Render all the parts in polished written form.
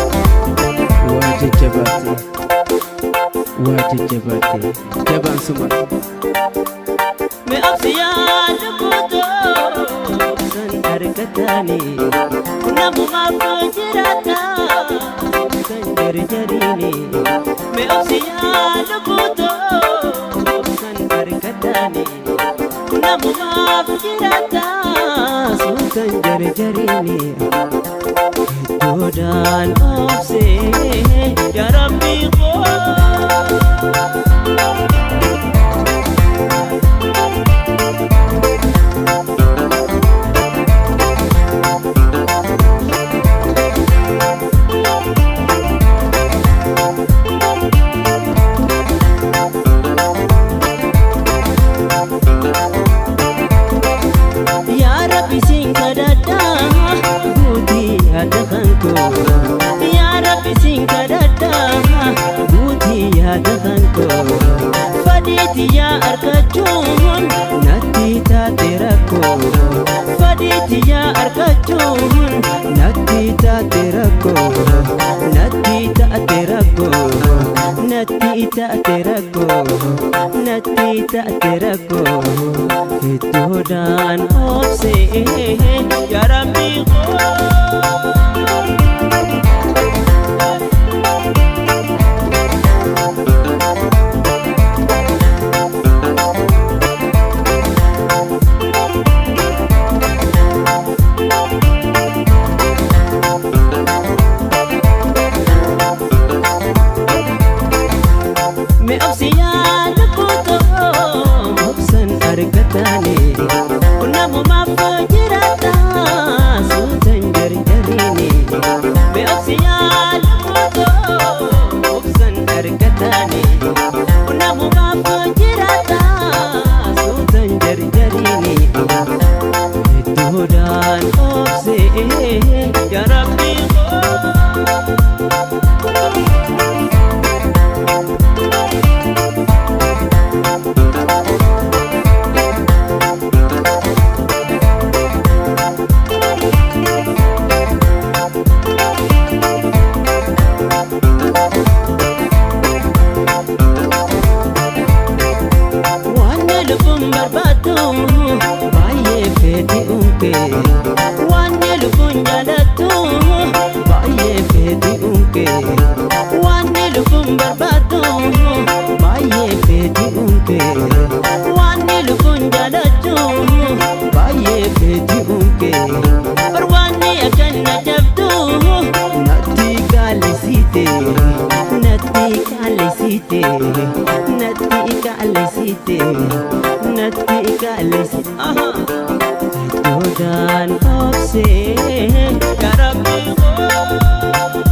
Waa jajjabaate, waa jajjabaate, jabaan suma. Me obsiyaa lubbutoo san argataani namumaaf jiraata san jarjariini. Me obsiyaa lubbutoo san argataani namumaaf jiraata san jarjariini. Hedduudhaan obsee yaa Rabbi koo. Yaa Rabbi siin kadhadhaa guutii yaada kan koo. Yaa Rabbi siin kadhadhaa guutii yaada kan koo. Fadhiitti yaa argachuun natti taate rakkoo. Fadhiitti yaa argachuun natti taate rakkoo. Natti taate rakkoo. Natti taate rakkoo. Natti taate rakkoo. Hedduudhaan obsee yaa Rabbi koo. Me obsiyaa lubbutoo obsan argataani namumaaf jiraata suutan jarjariini. Me obsiyaa lubbutoo obsan argataani namumaaf jiraata suutan jarjariini. Hedduudhaan obsee yaa Rabbi koo. Waan lubbuun barbaadu baay'ee feeti unke. Waan lubbuun jaalattu baay'ee feeti unke. Waan lubbuun barbaadu baay'ee feeti unke. Waan lubbuun jaalattu baay'ee feeti unke. Barwaanni akkan jabdu natti qaalessite, natti qaalessite, natti qaalessite, natti qaalessite. Hedduudhaan obsee yaa Rabbi koo.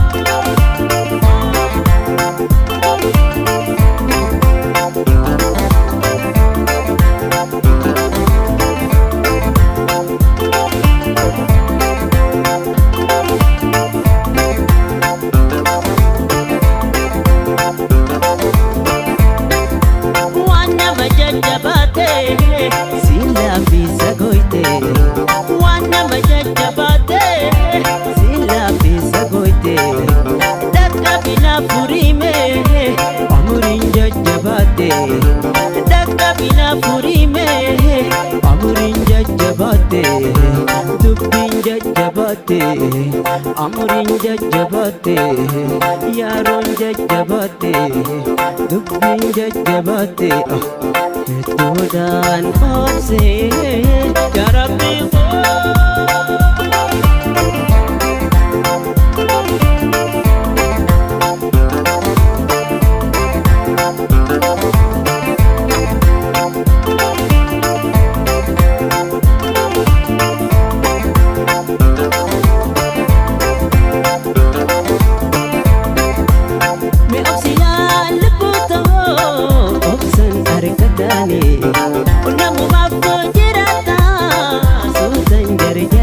Waan nama jajjabaate si laaffisa goyte. Waan nama jajjabaate si laaffisa goyte. Dhaqqabina furiime umuriin jajjabaate. Dhaqqabina furiime umuriin jajjabaate. Dubbiin jajjabaate umuriin jajjabaate. Yaaroon jajjabaate dubbiin jajjabaate. Hedduudhaan obsee yaa Rabbi koo. Me obsiyaa lubbutoo obsan argataani namumaaf jiraata suutan jarjariini.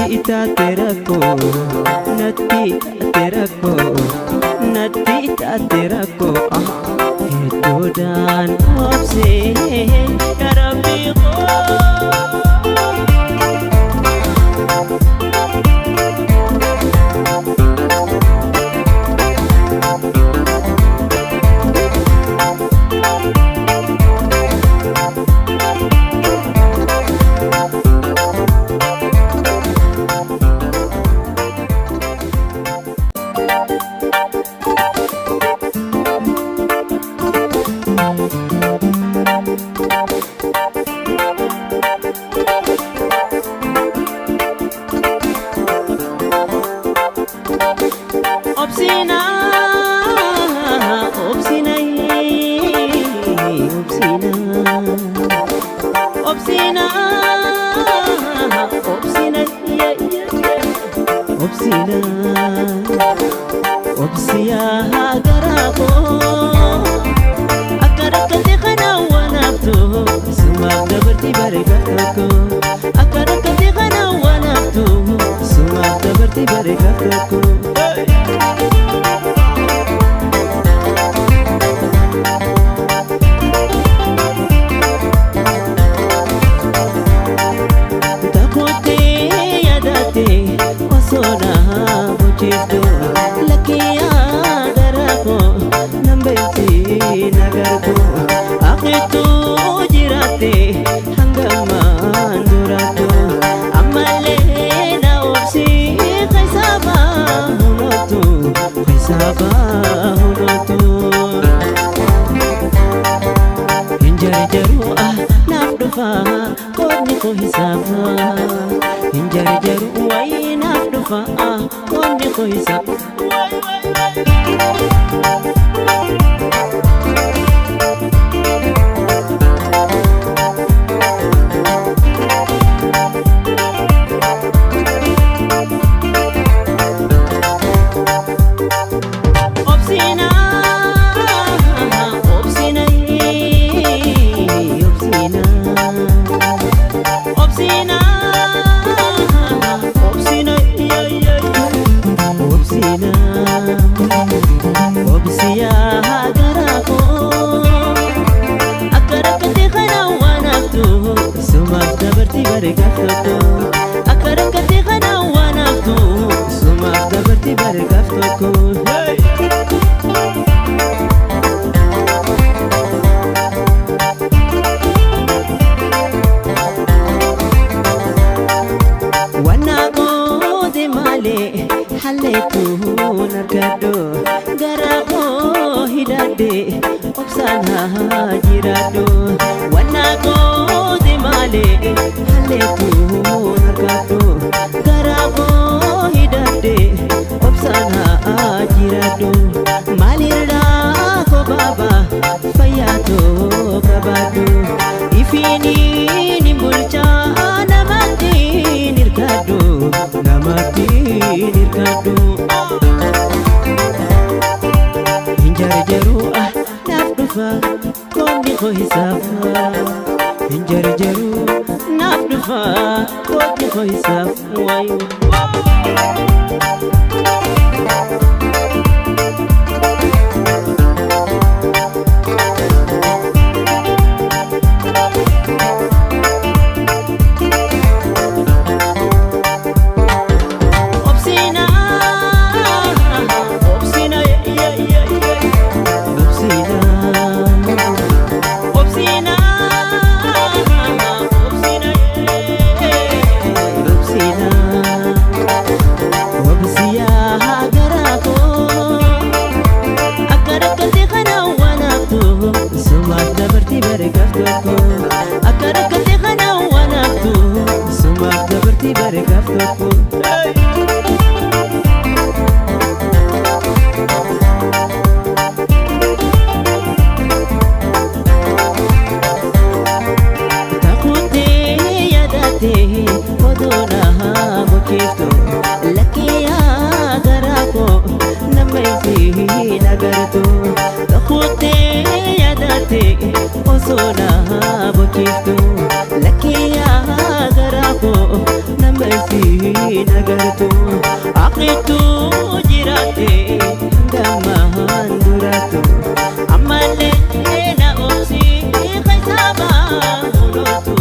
Natti taate rakkoo, natti taate rakkoo, natti taate rakkoo. Hedduudhaan obsee yaa Rabbi koo. Obsina, obsina, obsina, obsina, obsina, obsina, obsiya garaa koo. Akka rakkate kana waan haftu, sumaaf dabarti bare gaaf tokko. Akka rakkate kana waan haftu, sumaaf dabarti bare gaaf tokko. Takkoottee yaadattee osoo na bochiftu, lakkee garaa koo nan beekti na gartu. Akeetuu jiraatte hanga ammaan duraattu, ammallee na obsi keessa bahunotu, keessa bahunotu. Hin jarjaru ah naaf dhufa qoodni koo hisaaba. Hin jarjaru wayii naaf dhufa ah qoodni koo hisaaba. Obsina, obsina, obsina, obsina, obsina, obsina, obsiya garaa koo. Akka rakkate kana waan haftu, sumaaf dabarti bare gaaf tokko. Akka rakkate kana waan haftu, sumaaf dabarti bare gaaf tokko. Hey! Wanna goote malee halleetuun argadhu, garaa koo hidhadhe obsaan haa jiraadhu. Wanna goote malee halleetuun argadhu, garaa koo hidhadhe obsaan haa jiraadhu. Maalirraa koo baaba fayyaa too qabaadhu, ifiini ni bulchaa namatti hirkadhu, namatti hirkadhu. Hin jarjaru ah naaf dhufa qoodni koo hisaaba. Hin jarjaru naaf dhufa qoodni koo hisaaba. Waayuu. Obsina, obsina, obsina, obsina, obsina, obsina, obsiya garaa koo. Akka rakkate kana waan haftu, sumaaf dabarti bare gaaf tokko. Akka rakkate kana waan haftu, sumaaf dabarti bare gaaf tokko. Takkoottee yaadattee oduu na bochiftu, lakkee garaa koo nama isiin agartu. Takkoottee yaadattee osoo na bochiftu, lakkee garaa koo nama isiin Wannitu jiraate hangamaan duraatu ammallee na obsi keessa baahunotu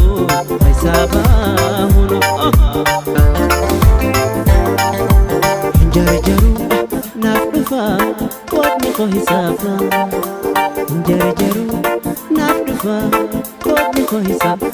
keessa baahuno. Hinjarjaru naaf dhufa qoodni koo hisaafa. Hinjarjaru naaf dhufa qoodni koo hisaafa.